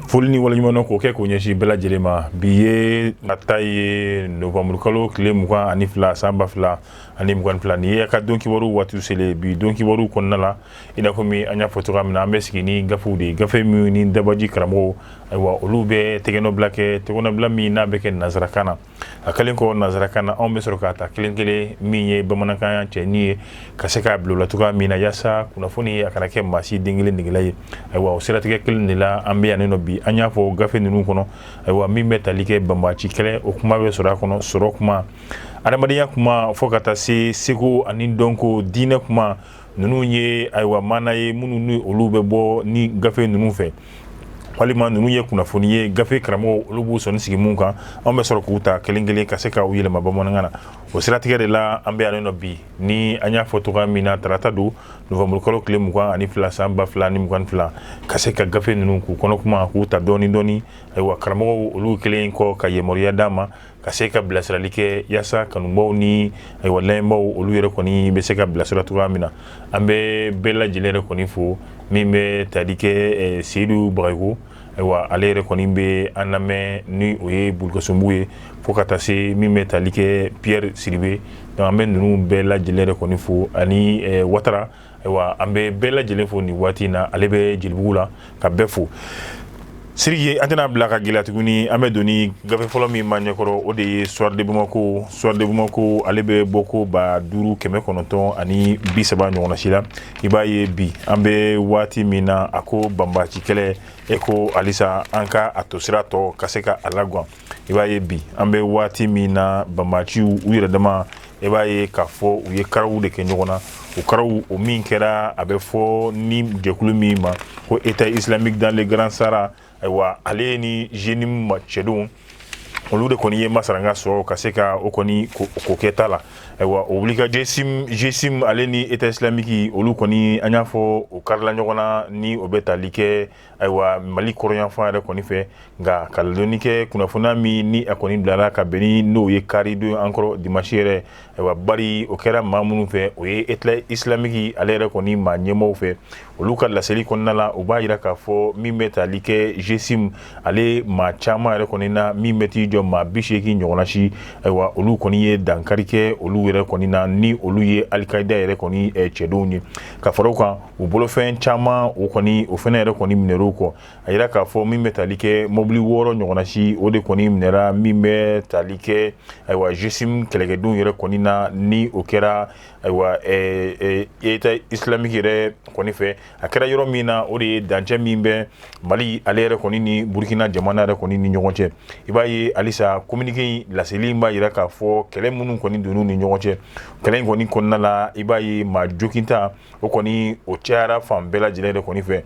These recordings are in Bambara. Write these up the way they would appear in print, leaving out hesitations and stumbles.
Foli ni waleɲumandɔn k'o kɛ k'o ɲɛsin bɛɛ lajɛlen ma. Bi ye nata ye, nowanburukalo tile 22 san 2022. Nin ye ka don kibaru waati selen. Bi don kibaru kɔnɔna la, i n'a fɔ min an y'a fɔ cogoya min na, an bɛ sigi ni gafew de ye, gafe min ni dabaji karamɔgɔw, ayiwa, olu bɛ tɛgɛnɔbila kɛ, tɛgɛnɔbila min n'a bɛ kɛ nansarakan na. A kɛlen kɔ nansarakan na, anw bɛ sɔrɔ k'a ta kelen kelen, min ye bamanankan cɛɲi ye, ka se k'a bila o la cogoya min na, yaasa kunnafoni a kana kɛ maa si den kelen negela ye. Ayiwa, o siratigɛ kelen de la, an bɛ yan nɔ bi. An y'a fɔ gafe ninnu kɔnɔ, ayiwa, min bɛ tali kɛ banbaanci kɛlɛ, o kuma bɛ sɔrɔ a kɔnɔ, sɔrɔ kuma, adamadenya kuma, fo ka taa se seko ani dɔnko, diinɛ kuma. Ninnu ye, ayiwa, maana ye minnu ni olu bɛ bɔ ni gafe ninnu fɛ, walima ninnu ye kunnafoni ye gafe karamɔgɔw olu b'u sɔnni sigi mun kan. Anw bɛ sɔrɔ k'u ta kelen kelen ka se ka u yɛlɛma bamanankan na. O siratigɛ de la, an bɛ yan nɔ bi. Ni an y'a fɔ cogoya min na, tarata don, nowanburukalo tile 22 san 2022, ka se ka gafe ninnu k'u kɔnɔ kuma, k'u ta dɔɔni dɔɔni. Ayiwa, karamɔgɔw olu kelen kɔ ka yamaruya d'an ma ka se ka bilasirali kɛ, yaasa kanubaw ni, ayiwa, lamɛnbaw olu yɛrɛ kɔni bɛ se ka bilasira cogoya min na. An bɛ bɛɛ lajɛlen yɛrɛ kɔni fo. Min bɛ tali kɛ Seyidu Bagayoko, ayiwa, ale yɛrɛ kɔni bɛ an lamɛn ni o ye Bulukasumbugu ye, fo ka taa se min bɛ tali kɛ Pierre Sidibe. Donc an bɛ ninnu bɛɛ lajɛlen yɛrɛ kɔni fo, ani Watara. Ayiwa, an bɛ bɛɛ lajɛlen fo nin waati in na, ale bɛ Jelibugu la, ka bɛɛ fo. Siriki, an tɛna bila ka gɛlɛya tuguni. An bɛ don ni gafe fɔlɔ min ma ɲɛkɔrɔ, o de ye Soir de Bamako. Soir de Bamako, ale bɛ bɔ ko 5930 ɲɔgɔnna si la. I b'a ye bi, an bɛ waati min na, a ko banbaanci kɛlɛ e ko halisa an ka a to sira tɔ ka se ka a lagwan. I b'a ye bi, an bɛ waati min na, banbaanciw u yɛrɛ dama, i b'a ye k'a fɔ u ye karaw de kɛ ɲɔgɔn na. O karaw o min kɛra, a bɛ fɔ ni jɛkulu min ma ko État islamique dans le Grand Sahara, ayiwa, ale ni JNIM cɛdenw, olu de kɔni ye masaranga sɔrɔ ka se ka o kɔni ko kɛ ta la. Ayiwa, o wuli ka GSIM ale ni État islamique, olu kɔni, an y'a fɔ, o karila ɲɔgɔn na ni o bɛ tali kɛ, ayiwa, Mali kɔrɔnyanfan yɛrɛ kɔni fɛ. Nka ka ladɔnni kɛ, kunnafoniya min ni a kɔni bilara ka bɛn ni n'o ye kari don an kɔrɔ, dimanche yɛrɛ, ayiwa, bari o kɛra maa minnu fɛ, o ye État islamique ale yɛrɛ kɔni maa ɲɛmaaw fɛ. Olu ka laseli kɔnɔna la, u b'a jira k'a fɔ min bɛ tali kɛ GSIM ale maa caman yɛrɛ kɔni na, min bɛ t'i jɔ maa 80 ɲɔgɔnna si, ayiwa, olu kɔni ye dankari kɛ olu yɛrɛ kɔni na, ni olu ye Al-Qaïda yɛrɛ kɔni cɛdenw ye. Ka fara o kan, u bolofɛn caman, o kɔni o fana yɛrɛ kɔni minɛr'u kɔ. A yira k'a fɔ min bɛ tali kɛ mobili 6 ɲɔgɔnna si, o de kɔni minɛra min bɛ tali kɛ, ayiwa, GSIM kɛlɛkɛdenw yɛrɛ kɔni na, ni o kɛra, ayiwa, État islamique yɛrɛ kɔni fɛ. A kɛra yɔrɔ min na, o de ye dancɛ min bɛ Mali ale yɛrɛ kɔni ni Burukina jamana yɛrɛ kɔni ni ɲɔgɔn cɛ. I b'a ye halisa, communiqué in laseli in b'a yira k'a fɔ kɛlɛ minnu kɔni donn'u ni ɲɔgɔn cɛ, kɛlɛ in kɔni kɔnɔna la, i b'a ye maa joginta, o kɔni o cayara fan bɛɛ lajɛlen yɛrɛ kɔni fɛ.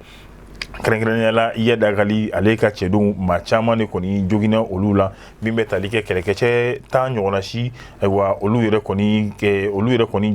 Kɛrɛnkɛrɛnnenya la, Iyad Ag Ghali ale ka cɛdenw, maa caman de kɔni joginna olu la, min bɛ tali kɛ kɛlɛkɛcɛ 10 ɲɔgɔnna si. Ayiwa, olu yɛrɛ kɔni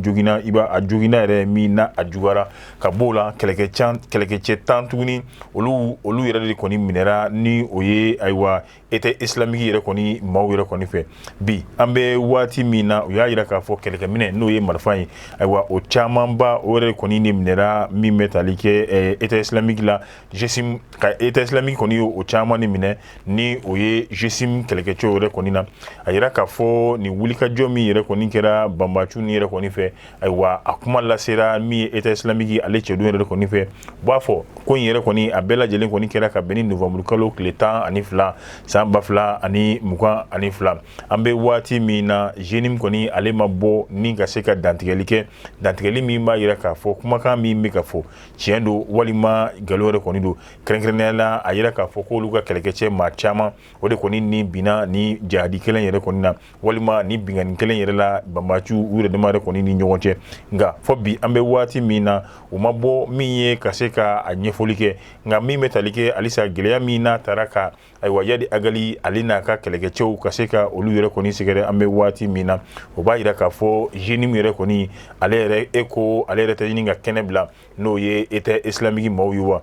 joginna. I b'a a joginna yɛrɛ min na, a juguyara. Ka b'o la, kɛlɛkɛcɛ 10 tuguni, olu yɛrɛ de kɔni minɛra, ni o ye, ayiwa, État islamique yɛrɛ kɔni maaw yɛrɛ kɔni fɛ. Bi an bɛ waati min na, u y'a jira k'a fɔ kɛlɛkɛminɛ, n'o ye marifa ye, ayiwa, o camanba, o yɛrɛ kɔni de minɛra min bɛ tali kɛ État islamique la. GSIM ka État islamique kɔni ye o caman de minɛ, ni o ye GSIM kɛlɛkɛcɛw yɛrɛ kɔni na. A yira k'a fɔ nin wulikajɔ min yɛrɛ kɔni kɛra banbaciw ni yɛrɛ kɔni fɛ, ayiwa, a kuma lasera min ye État islamique ale cɛdenw yɛrɛ kɔni fɛ. U b'a fɔ ko in yɛrɛ kɔni, a bɛɛ lajɛlen kɔni kɛra ka bɛn ni novembre kalo tile 12 san 2022. An bɛ waati min na, JNIM kɔni ale ma bɔ ni ka se ka dantigɛli kɛ, dantigɛli min b'a jira k'a fɔ kumakan min bɛ ka fɔ, tiɲɛ don walima nkalon yɛrɛ. kɔni don. Kɛrɛnkɛrɛnnenya la, a yira k'a fɔ k'olu ka kɛlɛkɛcɛ maa caman, o de kɔni ni binna ni jihadi kelen yɛrɛ kɔni na, walima ni binkanni kelen yɛrɛ la banbaciw u yɛrɛ dama yɛrɛ kɔni ni ɲɔgɔn cɛ. Nka fɔ bi an bɛ waati min na, u ma bɔ min ye ka se ka a ɲɛfɔli kɛ. Nka min bɛ tali kɛ halisa gɛlɛya min n'a taara ka, ayiwa, Iyad Ag Ghali ale n'a ka kɛlɛkɛcɛw ka se ka olu yɛrɛ kɔni sɛgɛrɛ an bɛ waati min na, o b'a yira k'a fɔ JNIM yɛrɛ kɔni, ale yɛrɛ e ko ale yɛrɛ tɛ ɲini ka kɛnɛ bila, n'o ye État islamique maaw ye wa.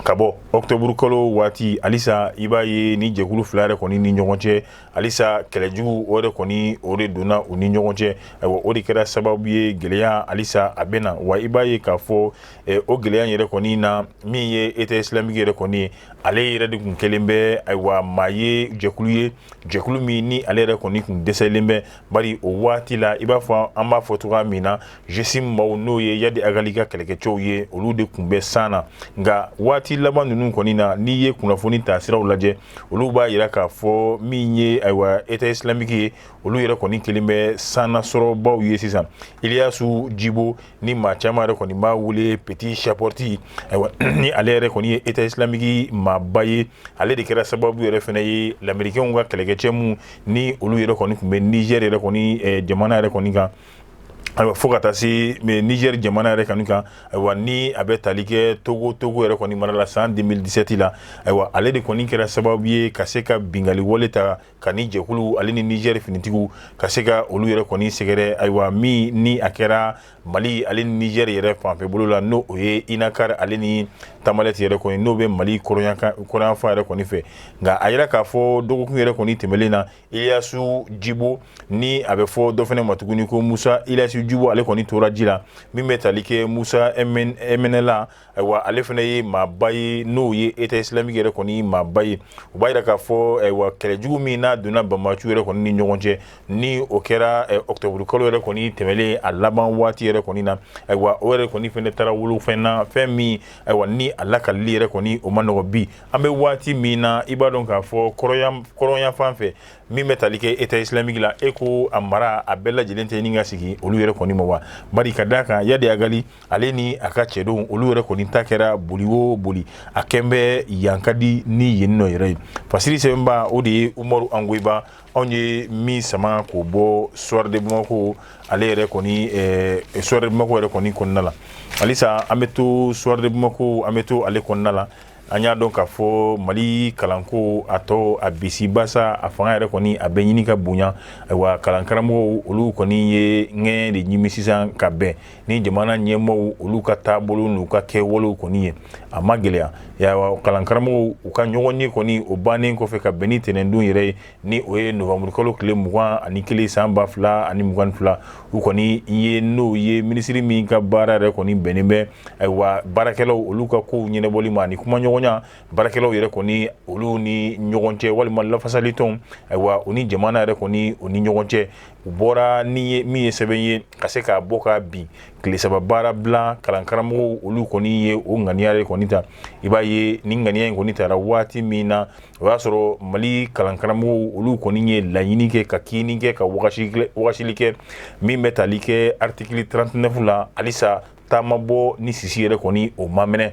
Ka bɔ octobre kalo waati, halisa i b'a ye ni jɛkulu fila yɛrɛ kɔni ni ɲɔgɔn cɛ, halisa kɛlɛjugu o yɛrɛ kɔni o de donna u ni ɲɔgɔn cɛ. Ayiwa, o de kɛra sababu ye gɛlɛya halisa a bɛ na wa. I b'a ye k'a fɔ o gɛlɛya yɛrɛ kɔni na, min ye État islamique yɛrɛ kɔni ye, ale yɛrɛ de tun kɛlen bɛ, ayiwa, maa ye, jɛkulu ye, jɛkulu min ni ale yɛrɛ kɔni tun dɛsɛlen bɛ. Bari o waati la, i b'a fɔ an b'a fɔ cogoya min na, GSIM maaw, n'o ye Iyad Ag Ghali ka kɛlɛkɛcɛw ye, olu de tun bɛ san na. Nka waati laban ninnu kɔni na, n'i ye kunnafoni ta siraw lajɛ, olu b'a yira k'a fɔ min ye, ayiwa, État islamique ye, olu yɛrɛ kɔni kelen bɛ sannasɔrɔbaw ye sisan. Iliyasu Jibo, ni maa caman yɛrɛ kɔni b'a wele Petit Chaporti, ayiwa, ni ale yɛrɛ kɔni ye État islamique maaba ye, ale de kɛra sababu yɛrɛ fana ye lamɛrikɛnw ka kɛlɛkɛcɛ mun ni olu yɛrɛ kɔni tun bɛ Niger yɛrɛ kɔni jamana yɛrɛ kɔni kan, ayiwa, fo ka taa se Niger jamana yɛrɛ kɔni kan, ayiwa, ni a bɛ tali kɛ Togo yɛrɛ kɔni mara la san 2017 la. Ayiwa, ale de kɔni kɛra sababu ye ka se ka bingali wale ta ka ni jɛkulu ale ni Niger finitigiw ka se ka olu yɛrɛ kɔni sɛgɛrɛ. Ayiwa, min ni a kɛra Mali ale ni Niger yɛrɛ fanfɛ bolo la, n'o o ye Inakar ale ni Tamalɛti yɛrɛ kɔni, n'o bɛ Mali kɔrɔnyanfan yɛrɛ kɔni fɛ. Nka a yira k'a fɔ dɔgɔkun yɛrɛ kɔni tɛmɛlen na, Iliyasu Jibo, ni a bɛ fɔ dɔ fana ma tuguni ko Musa Iliyasu Jibo, ale kɔni tora ji la. Min bɛ tali kɛ Musa MNLA, ayiwa, ale fana ye maaba ye, n'o ye État islamique yɛrɛ kɔni maaba ye. O b'a yira k'a fɔ, ayiwa, kɛlɛjugu min n'a donna banbaciw yɛrɛ kɔni ni ɲɔgɔn cɛ, ni o kɛra octobre kalo yɛrɛ kɔni tɛmɛlen a laban waati yɛrɛ kɔni na, ayiwa, o yɛrɛ kɔni fana taara wolo fɛn na, fɛn min, ayiwa, ni a lakalili yɛrɛ kɔni o ma nɔgɔ. Bi an bɛ waati min na, i b'a dɔn k'a fɔ kɔrɔnyanfan fɛ, min bɛ tali kɛ État islamique la, e ko a mara a bɛɛ lajɛlen tɛ ɲini ka sigi olu yɛrɛ kɔni ma wa. Bari ka d'a kan, Iyad Ag Ghali ale ni a ka cɛdenw, olu yɛrɛ kɔni ta kɛra boli o boli, a kɛn bɛ yan ka di ni yen nɔ yɛrɛ ye. Fasiri sɛbɛnba, o de ye Umaru Angoyiba, anw ye min sama k'o bɔ Soir de Bamako, ale yɛrɛ kɔni Soir de Bamako yɛrɛ kɔni kɔnɔna la. Halisa an bɛ to Soir de Bamako, an bɛ to ale kɔnɔna la. An y'a dɔn k'a fɔ Mali kalanko a tɔ a bisi basa, a fanga yɛrɛ kɔni a bɛ ɲini ka bonya. Ayiwa, kalankaramɔgɔw olu kɔni ye ŋɛɲɛ de ɲimi sisan ka bɛn ni jamana ɲɛmaaw olu ka taabolo n'u ka kɛwalew kɔni ye. A ma gɛlɛya, ayiwa, kalankaramɔgɔw u ka ɲɔgɔn ye kɔni, o bannen kɔfɛ ka bɛn ni tɛnɛndon yɛrɛ ye, ni o ye novembre kalo tile 21 san 2022, u kɔni ye, n'o ye minisiri min ka baara yɛrɛ kɔni bɛnnen bɛ, ayiwa, baarakɛlaw olu ka kow ɲɛnabɔli ma ani kumaɲɔgɔnya baarakɛlaw yɛrɛ kɔni olu ni ɲɔgɔn cɛ, walima lafasalitɔnw, ayiwa, u ni jamana yɛrɛ kɔni u ni ɲɔgɔn cɛ, u bɔra ni ye min ye sɛbɛn ye ka se k'a bɔ ka bin tile 3 baara bila kalankaramɔgɔw olu kɔni ye o ŋaniya yɛrɛ kɔni ta. I b'a ye ni ŋaniya in kɔni tara waati min na, o y'a sɔrɔ Mali kalankaramɔgɔw olu kɔni ye laɲini kɛ ka kiini kɛ ka wagasili kɛ min bɛ tali kɛ article 39 la. Halisa taama bɔ ni sisi yɛrɛ kɔni o ma minɛ.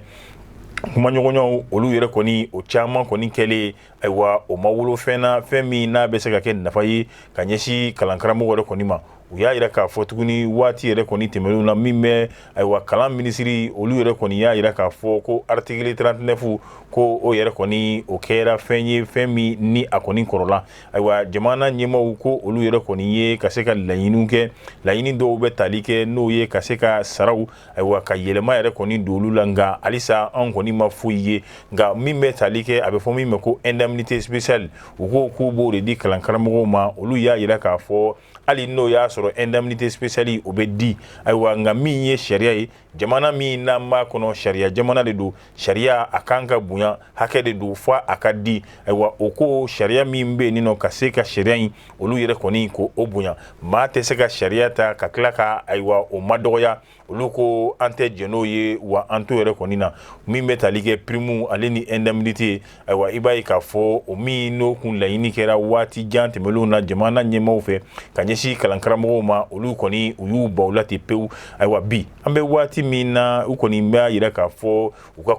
Kumaɲɔgɔnyaw olu yɛrɛ kɔni o caman kɔni kɛlen, ayiwa, o ma wolo fɛn na, fɛn min n'a bɛ se ka kɛ nafa ye ka ɲɛsin kalankaramɔgɔ yɛrɛ kɔni ma. U y'a yira k'a fɔ tuguni waati yɛrɛ kɔni tɛmɛnenw na, min bɛ, ayiwa, kalan minisiri olu yɛrɛ kɔni y'a yira k'a fɔ ko article 39 ko o yɛrɛ kɔni o kɛra fɛn ye, fɛn min ni a kɔni kɔrɔla. Ayiwa, jamana ɲɛmaaw ko olu yɛrɛ kɔni ye ka se ka laɲiniw kɛ, laɲini dɔw bɛ tali kɛ n'o ye ka se ka saraw, ayiwa, ka yɛlɛma yɛrɛ kɔni don olu la. Nka halisa anw kɔni ma foyi ye. Nka min bɛ tali kɛ, a bɛ fɔ min ma ko indemnité spéciale, u ko k'u b'o de di kalankaramɔgɔw ma. Olu y'a yira k'a fɔ hali n'o y'a sɔrɔ indemnité spéciale o bɛ di, ayiwa, nka min ye sariya ye, jamana min n'an b'a kɔnɔ, sariya jamana de don, sariya a kan ka bonya, hakɛ de don fo a ka di. Ayiwa, o ko sariya min bɛ yen nɔ, ka se ka sariya in olu yɛrɛ kɔni ko o bonya, maa tɛ se ka sariya ta ka tila ka, ayiwa, o ma dɔgɔya. Olu ko an tɛ jɛn n'o ye, wa an t'o yɛrɛ kɔni na. Min bɛ tali kɛ prime ale ni indemnité, ayiwa, i b'a ye k'a fɔ o min n'o kun laɲini kɛra waati jan tɛmɛnlenw na jamana ɲɛmaaw fɛ ka ɲɛsin kalankaramɔgɔw ma, olu kɔni u y'u ban o la ten pewu. Ayiwa, bi an bɛ waati min na, u kɔni b'a jira k'a fɔ u ka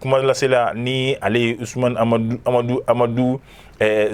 kumalasela ni ale ye Usumani Amadu Amadu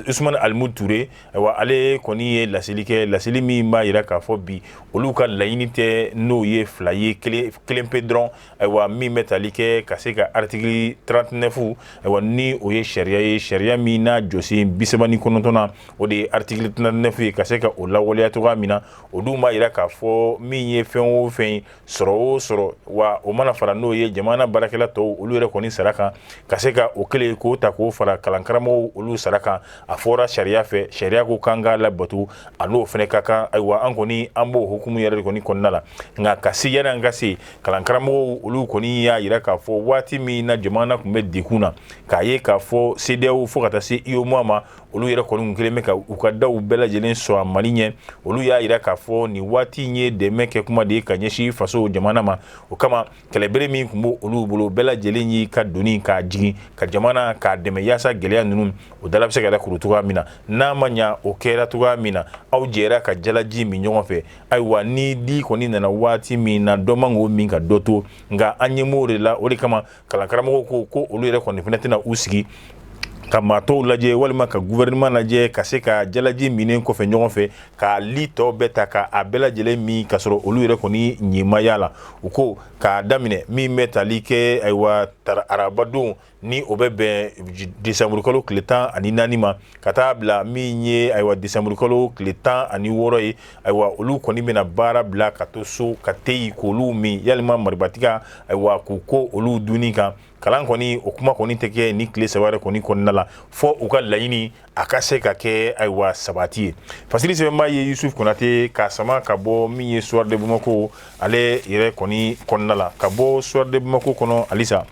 Usumani Alimu Ture, ayiwa, ale kɔni ye laseli kɛ, laseli min b'a jira k'a fɔ bi olu ka laɲini tɛ n'o ye fila ye, kelen pe dɔrɔn. Ayiwa, min bɛ tali kɛ ka se ka article 39, ayiwa, ni o ye sariya ye, sariya min n'a jɔsen 39 na, o de ye article 39 ye, ka se ka o lawaleya cogoya min na. O dun b'a jira k'a fɔ min ye fɛn o fɛn ye, sɔrɔ o sɔrɔ, wa o mana fara n'o ye jamana baarakɛla tɔw olu yɛrɛ kɔni sara kan, ka se ka o kelen k'o ta k'o fara kalankaramɔgɔw olu sara kan. A fɔra sariya fɛ, sariya ko k'an k'a labato, a n'o fana ka kan. Ayiwa, an kɔni an b'o hukumu yɛrɛ de kɔni kɔnɔna la. Nka ka se yanni an ka se kalankaramɔgɔw olu kɔni y'a jira k'a fɔ waati min na jamana tun bɛ degun na, k'a ye k'a fɔ CEDEAO fo ka taa se UEMOA ma, olu yɛrɛ kɔni kelen bɛ ka u ka daw bɛɛ lajɛlen sɔn a Mali ɲɛ. Olu y'a jira k'a fɔ nin waati in ye dɛmɛ kɛ kuma de ye ka ɲɛsin faso jamana ma. O kama, kɛlɛbere min tun b' olu bolo, bɛɛ lajɛlen y'i ka doni k'a jigin ka jamana k'a dɛmɛ yaasa gɛlɛya ninnu o dala bɛ se ka da kuru cogoya min na. N'a ma ɲa o kɛra cogoya min na, aw jɛra ka jalaji min ɲɔgɔn fɛ. Ayiwa, ni di kɔni nana waati min na, dɔ man k'o min ka dɔ to. Nka an ɲɛ b'o de la. O de kama kalankaramɔgɔw ko ko olu yɛrɛ kɔni fana tɛna u sigi ka maa tɔw lajɛ walima ka gouvernement lajɛ ka se ka jalaji minen kɔfɛ ɲɔgɔn fɛ, k'a li tɔ bɛɛ ta ka a bɛɛ lajɛlen min ka sɔrɔ olu yɛrɛ kɔni ɲɛmaya la. U ko k'a daminɛ min bɛ tali kɛ, ayiwa, arabadon ni o bɛ bɛn desanburukalo tile 14 ma, ka taa bila min ye, ayiwa, desanburukalo tile 16 ye, ayiwa, olu kɔni bɛna baara bila ka to so ka te yen k'olu min yalima maribatiga, ayiwa, k'u ko olu dunni kan. Kalan kɔni, o kuma kɔni tɛ kɛ ni tile 3 yɛrɛ kɔni kɔnɔna la, fɔ u ka laɲini a ka se ka kɛ, ayiwa, sabati ye. Fasiri sɛbɛnba ye Yusuf Konate k'a sama ka bɔ min ye Soir de Bamako ale yɛrɛ kɔni kɔnɔna la. Ka bɔ Soir de Bamako kɔnɔ halisa,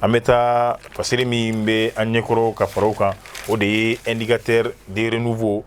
an bɛ taa fasiri min bɛ an ɲɛkɔrɔ ka fara o kan, o de ye Indicateur de renouveau.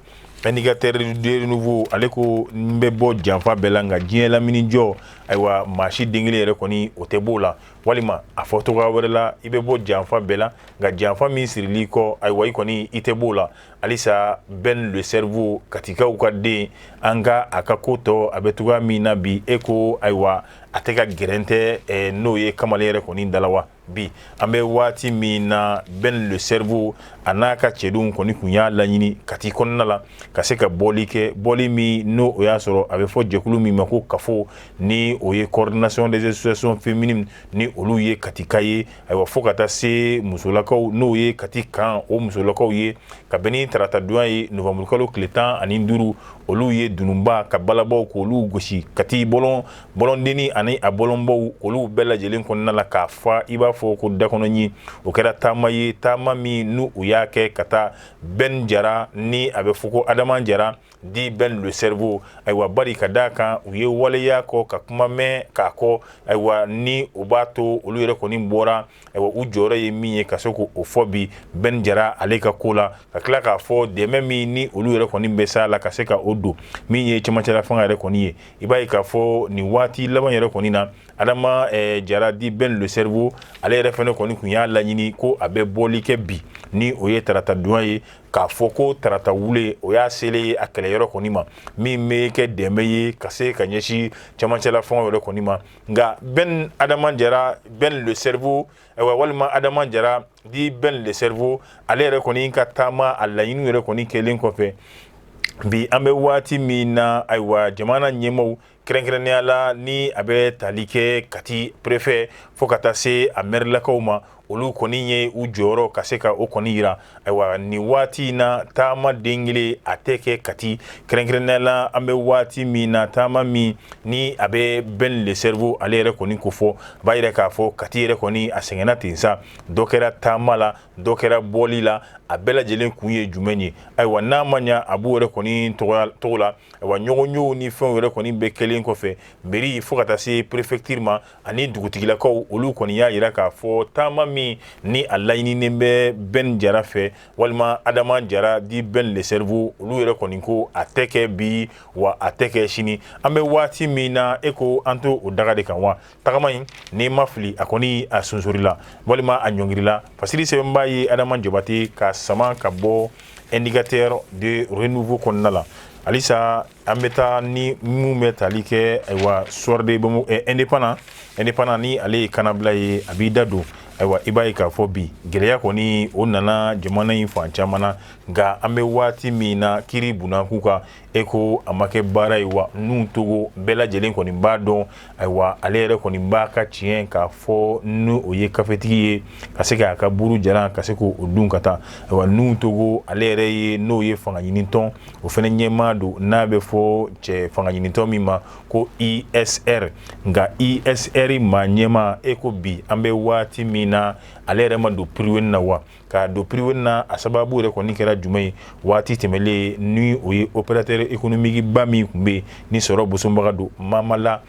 Indicateur de renouveau, ale ko n bɛ bɔ janfa bɛɛ la, nka diɲɛ lamini jɔ, ayiwa, maa si den kelen yɛrɛ kɔni o tɛ b'o la. Walima a fɔ cogoya wɛrɛ la, i bɛ bɔ janfa bɛɛ la, nka janfa min sirili kɔ, ayiwa, i kɔni i tɛ b'o la halisa. Ben le cerveau, Katikaw ka den, an ka a ka ko tɔ a bɛ cogoya min na bi, e ko ayiwa, a tɛ ka gɛrɛn tɛ n'o ye kamalen yɛrɛ kɔni da la wa. Bi an bɛ waati min na, Ben le cerveau a n'a ka cɛdenw kɔni tun y'a laɲini Kati kɔnɔna la ka se ka bɔli kɛ, bɔli min n'o o y'a sɔrɔ a bɛ fɔ jɛkulu min ma ko KAFO, ni o ye Coordination des associations féminines, ni olu ye Katika ye, ayiwa, fo ka taa se musolakaw n'o ye Kati kan o musolakaw ye, ka bɛn ni taratadonya ye nowanburukalo tile 15, olu ye dununba ka balabaw k'olu gosi Kati bɔlɔn bɔlɔndenni ani a bɔlɔnbaw olu bɛɛ lajɛlen kɔnɔna la k'a fa i b'a fɔ ko dakɔnɔɲin. O kɛra taama ye, taama min n'u u y'a kɛ ka taa Ben Jara ni a bɛ fɔ ko Adama Jara dit Ben le cerveau. Ayiwa, bari ka d'a kan u ye waleya kɔ ka kuma mɛn k'a kɔ, ayiwa, ni o b'a to olu yɛrɛ kɔni bɔra, ayiwa, u jɔyɔrɔ ye min ye ka se k'o fɔ bi Ben Jara ale ka ko la, ka tila k'a fɔ dɛmɛ min ni olu yɛrɛ kɔni bɛ s'a la ka se ka o don min ye cɛmancɛla fanga yɛrɛ kɔni ye. I b'a ye k'a fɔ nin waati laban yɛrɛ kɔni na, Adama Jara dit Ben le cerveau, ale yɛrɛ fana kɔni tun y'a laɲini ko a bɛ bɔli kɛ bi ni o ye tarata donya ye, k'a fɔ ko tarata wule o y'a selen ye a kɛlɛyɔrɔ kɔni ma, min bɛ kɛ dɛmɛ ye ka se ka ɲɛsin cɛmancɛla fanga yɛrɛ kɔni ma. Nka Ben Adama Jara, Ben le cerveau, ayiwa, walima Adama Jara dit Ben le cerveau, ale yɛrɛ kɔni ka taama a laɲini yɛrɛ kɔni kɛlen kɔfɛ, bi an bɛ waati min na, ayiwa, jamana ɲɛmaaw, kɛrɛnkɛrɛnnenya la ni a bɛ tali kɛ Kati préfet fo ka taa se a mɛrilakaw ma, olu kɔni ye u jɔyɔrɔ ka se ka o kɔni yira. Ayiwa, nin waati in na, taama den kelen a tɛ kɛ Kati, kɛrɛnkɛrɛnnenya la an bɛ waati min na, taama min ni a bɛ Ben le cerveau ale yɛrɛ kɔni ko fɔ, a b'a yira k'a fɔ Kati yɛrɛ kɔni a sɛgɛnna ten sa. Dɔ kɛra taama la, dɔ kɛra bɔli la, a bɛɛ lajɛlen kun ye jumɛn ye? Ayiwa, n'a ma ɲa a b'o yɛrɛ kɔni tɔgɔ la, ayiwa, ɲɔgɔnyew ni fɛnw yɛrɛ kɔni bɛ kɛlen. kɛlen kɔfɛ, mairie fo ka taa se préfecture ma ani dugutigilakaw, olu kɔni y'a jira k'a fɔ taama min ni a laɲininen bɛ Ben Jara fɛ, walima Adama Jara dit Ben le cerveau, olu yɛrɛ kɔni ko a tɛ kɛ bi, wa a tɛ kɛ sini. An bɛ waati min na, e ko an to o daga de kan wa? Tagama in, n'i ma fili, a kɔni a sonsorila walima a ɲɔngirila. Fasiri sɛbɛnba ye Adama Jabate ka sama ka bɔ Indicateur de Renouveau kɔnɔna la. Halisa an bɛ taa ni mun bɛ tali kɛ, ayiwa, Soir de Bamako, Indépendant, Indépendant ni ale ye kannabila ye, a b'i da don. Ayiwa, i b'a ye k'a fɔ bi gɛlɛya kɔni o nana jamana in fan caman na, nka an bɛ waati min na, kiri bunakun kan, e ko a ma kɛ baara ye wa? Nuhun Togo, bɛɛ lajɛlen kɔni b'a dɔn. Ayiwa, ale yɛrɛ kɔni b'a ka tiɲɛ k'a fɔ n'o o ye kafetigi ye, ka se k'a ka buru jalan ka se k'o dun ka taa. Ayiwa, Nuhun Togo, ale yɛrɛ ye n'o ye fanga ɲinitɔn, o fana ɲɛmaa don, n'a bɛ fɔ cɛ fanga ɲinitɔn min ma ko USR. Nka USR maa ɲɛmaa, e ko bi an bɛ waati min na, ale yɛrɛ ma don piriweni na wa? K'a don piriweni na, a sababu yɛrɛ kɔni kɛra jumɛn ye? Waati tɛmɛlen, ni o ye opérateur économique ba min tun bɛ yen ni sɔrɔ bosonbaga don, Mamala.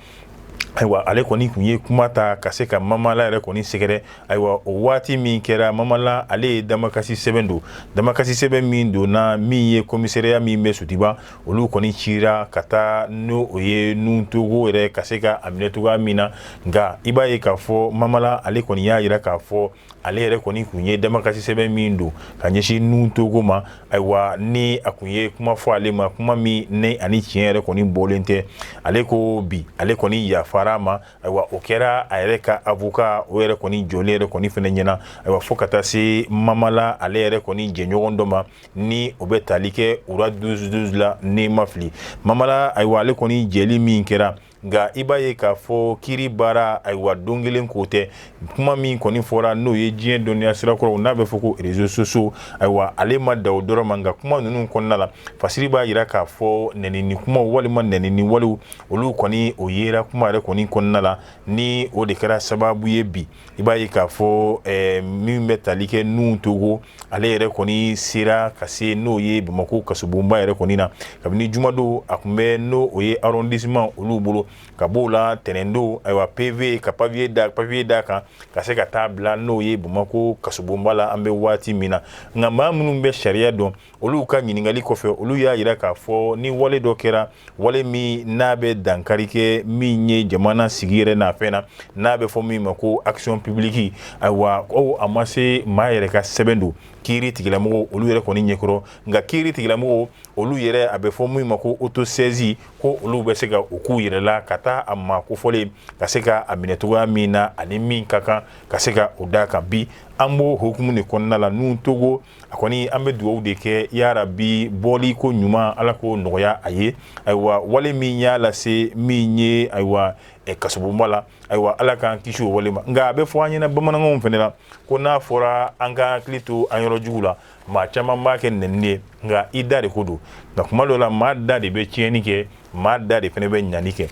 Ayiwa, ale kɔni tun ye kuma ta ka se ka Mamala yɛrɛ kɔni sɛgɛrɛ. Ayiwa, o waati min kɛra, Mamala ale ye damakasi sɛbɛn don, damakasi sɛbɛn min donna min ye commissariat min bɛ Sotiba, olu kɔni cira ka taa n'o o ye Nuhun Togo yɛrɛ ka se ka a minɛ cogoya min na. Nka i b'a ye k'a fɔ Mamala ale kɔni y'a jira k'a fɔ ale yɛrɛ kɔni tun ye damakasi sɛbɛn min don ka ɲɛsin Nuhun Togo ma, ayiwa, ni a tun ye kuma fɔ ale ma, kuma min ni ani tiɲɛ yɛrɛ kɔni bɔlen tɛ, ale ko bi ale kɔni yafara a ma. Ayiwa, o kɛra a yɛrɛ ka avocat o yɛrɛ kɔni jɔlen yɛrɛ kɔni fana ɲɛna. Ayiwa, fo ka taa se Mamala ale yɛrɛ kɔni jɛɲɔgɔn dɔ ma, ni o bɛ tali kɛ ura 12 la, ni ma fili. Mamala, ayiwa, ale kɔni jɛli min kɛra, nka i b'a ye k'a fɔ kiri baara, ayiwa, don kelen ko tɛ. Kuma min kɔni fɔra, n'o ye diɲɛ dɔnniya sirakɔrɔw, n'a bɛ fɔ ko réseaux sociaux, ayiwa, ale ma da o dɔrɔn ma. Nka kuma ninnu kɔnɔna la, fasiri b'a jira k'a fɔ nɛnini kumaw walima nɛnini walew, olu kɔni o yera kuma yɛrɛ kɔni kɔnɔna la, ni o de kɛra sababu ye bi i b'a ye k'a fɔ min bɛ tali kɛ Nuhun Togo, ale yɛrɛ kɔni sera ka se n'o ye Bamakɔ kasobonba yɛrɛ kɔni na kabini jumadon. A tun bɛ n'o o ye arrondissement olu bolo, ka b'o la tɛnɛndon, ayiwa, PV ka papier da kan ka se ka taa bila n'o ye Bamakɔ kasobonba la an bɛ waati min na. Nka maa minnu bɛ sariya dɔn, olu ka ɲininkali kɔfɛ, olu y'a jira k'a fɔ ni wale dɔ kɛra, wale min n'a bɛ dankari kɛ min ye jamana sigi yɛrɛ n'a fɛn na, n'a bɛ fɔ min ma ko action publique, ayiwa, ko a ma se maa yɛrɛ ka sɛbɛn don kiiri tigilamɔgɔw olu yɛrɛ kɔni ɲɛkɔrɔ. Nka kiiri tigilamɔgɔw olu yɛrɛ, a bɛ fɔ min ma ko autosaisie, ko olu bɛ se ka u k'u yɛrɛ la ka taa a maa kofɔlen ka se ka a minɛ cogoya min na, ani min ka kan ka se ka o d'a kan. Bi an b'o hukumu de kɔnɔna la. Nuhun Togo, a kɔni an bɛ dugawu de kɛ, yarabi, bɔli ko ɲuman, Ala k'o nɔgɔya a ye. Ayiwa, wale min y'a lase min ye, ayiwa, kasobonba la, ayiwa, Ala k'an kisi o wale ma. Nka a bɛ fɔ an ɲɛna bamanankanw fana la ko n'a fɔra an ka hakili to an yɔrɔ jugu la, maa caman b'a kɛ nɛnini ye, nka i da de ko don. Nka kuma dɔ la, maa da de bɛ tiɲɛni kɛ, maa da de fana bɛ ɲani kɛ.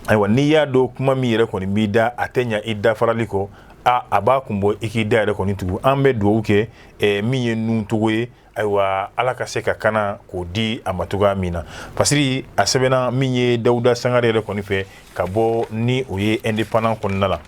Ayiwa, n'i y'a dɔn kuma min yɛrɛ kɔni b'i da, a tɛ ɲa i dafarali kɔ, a b'a kun bɔ i k'i da yɛrɛ kɔni tugu. An bɛ dugawu kɛ min ye Nuhun Togo ye, ayiwa, Ala ka se ka kana k'o di a ma cogoya min na. Fasiri a sɛbɛnna min ye Dawuda Sangare yɛrɛ kɔni fɛ ka bɔ ni o ye Indépendant kɔnɔna la.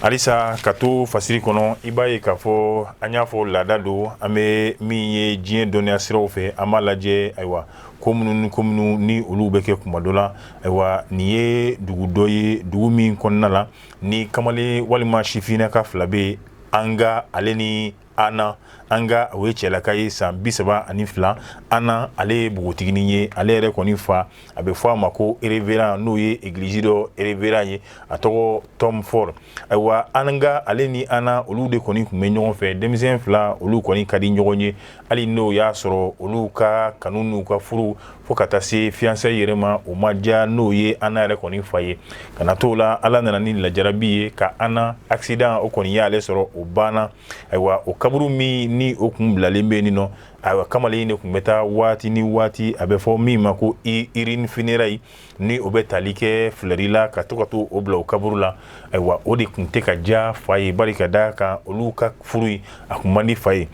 Halisa ka to fasiri kɔnɔ, i b'a ye k'a fɔ an y'a fɔ laada don, an bɛ min ye diɲɛ dɔnniya siraw fɛ, an b'a lajɛ, ayiwa, ko minnu ni ko minnu ni olu bɛ kɛ kuma dɔ la. Ayiwa, nin ye dugu dɔ ye, dugu min kɔnɔna la ni kamalen walima sifinnaka fila bɛ yen, Anga ale ni Ana. Anga, o ye cɛlaka ye, san 32. Ana, ale ye npogotiginin ye. Ale yɛrɛ kɔni fa, a bɛ fɔ a ma ko révérend, n'o ye église dɔ révérend ye, a tɔgɔ Tom Ford. Ayiwa, Anga ale ni Ana, olu de kɔni tun bɛ ɲɔgɔn fɛ. Denmisɛn fila, olu kɔni ka di ɲɔgɔn ye, hali n'o y'a sɔrɔ olu ka kanu n'u ka furu fo ka taa se fiançailles yɛrɛ ma, o ma diya n'o ye Ana yɛrɛ kɔni fa ye. Ka na t'o la, Ala nana ni lajarabi ye ka Ana accident o kɔni y'ale sɔrɔ, o banna. Ayiwa, o kaburu min ni o kun bilalen bɛ yen nɔ, ayiwa, kamalen de tun bɛ taa waati ni waati, a bɛ fɔ min ma ko urne funéraire, ni o bɛ tali kɛ fleur la, ka to ka to o bila o kaburu la. Ayiwa, o de tun tɛ ka diya fa ye, bari ka d'a kan olu ka furu in, a kun man di fa ye.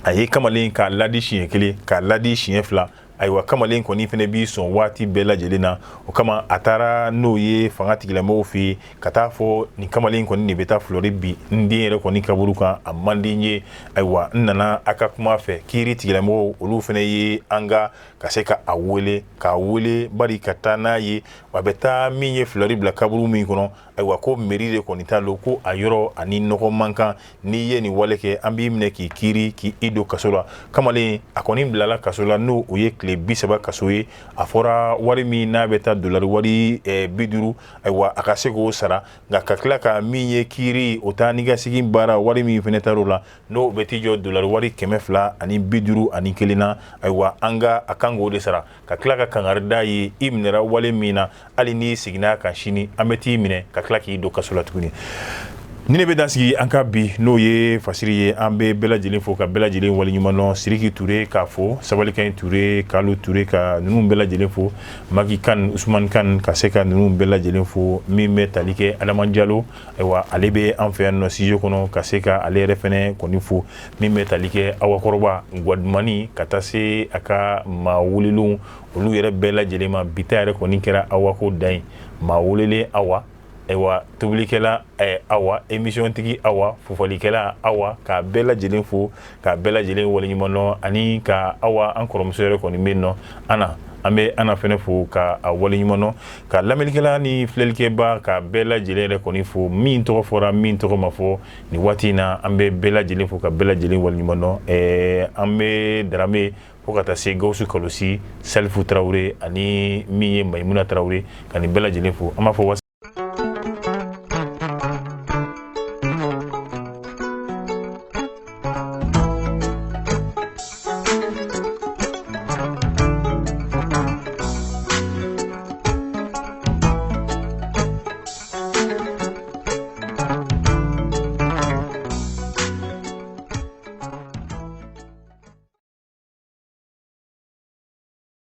A ye kamalen k'a ladi siɲɛ kelen, k'a ladi siɲɛ fila. Ayiwa, kamalen kɔni fana b'i sɔn waati bɛɛ lajɛlen na. O kama a taara n'o ye fanga tigilamɔgɔw fɛ yen ka taa fɔ nin kamalen kɔni de bɛ taa fleur bin n den yɛrɛ kɔni kaburu kan, a man di n ye. Ayiwa, n nana a ka kuma fɛ. Kiiri tigilamɔgɔw, olu fana ye an ka se ka a wele, k'a wele bari ka taa n'a ye. A bɛ taa min ye fleur bila kaburu min kɔnɔ, ayiwa, ko mairie de kɔni t'a lɔn ko a yɔrɔ ani nɔgɔ man kan. N'i ye nin wale kɛ, an b'i minɛ k'i kiiri, k'i don kaso la. Kamalen a kɔni bilala kaso la, n'o o ye tile 30 kaso ye. A fɔra wari min n'a bɛ taa dolari wari 50, ayiwa, a ka se k'o sara. Nka ka tila ka min ye kiiri o taa ni ka segin baara wari min fana taar'o la, n'o bɛ t'i jɔ dolari wari 251 na, ayiwa, an ka a kan k'o de sara. Ka tila ka kangari da ye, i minɛra wale min na, hali n'i seginna kan sini, an bɛ t'i minɛ ka tila k'i don kaso la tuguni. Ni ne bɛ dan sigi an ka bi, n'o ye fasiri ye. An bɛ bɛɛ lajɛlen fo ka bɛɛ lajɛlen waleɲuman dɔn. Siriki Ture k'a fo, Sabalikaɲi Ture, Kalu Ture, ka ninnu bɛɛ lajɛlen fo, Maki Kan, Usumani Kan, ka se ka ninnu bɛɛ lajɛlen fo. Min bɛ tali kɛ Adama Jalo, ayiwa, ale bɛ an fɛ yan nɔ studio kɔnɔ, ka se ka ale yɛrɛ fɛnɛ kɔni fo. Min bɛ tali kɛ Awakɔrɔba Gwadumani, ka taa se a ka maa welelenw, olu yɛrɛ bɛɛ lajɛlen ma. Bi ta yɛrɛ kɔni kɛra Awa ko dan ye. Maa welelen Awa, ayiwa, tobilikɛla Awa, émission tigi Awa, fofalikɛla Awa, k'a bɛɛ lajɛlen fo, k'a bɛɛ lajɛlen waleɲuman dɔn. Ani ka Awa an kɔrɔmuso yɛrɛ kɔni bɛ yen nɔ, Ana, an bɛ Ana fɛnɛ fo ka a waleɲuman dɔn. Ka lamɛnnikɛla ni filɛlikɛba, ka bɛɛ lajɛlen yɛrɛ kɔni fo, min tɔgɔ fɔra, min tɔgɔ ma fɔ nin waati in na, an bɛ bɛɛ lajɛlen fo ka bɛɛ lajɛlen waleɲuman dɔn. An bɛ Darame fo ka taa se Gawusu Kalosi, Salifu Tarawele, ani min ye Mayimuna Tarawele, ka nin bɛɛ lajɛlen fo. An b'a fɔ wasalamu.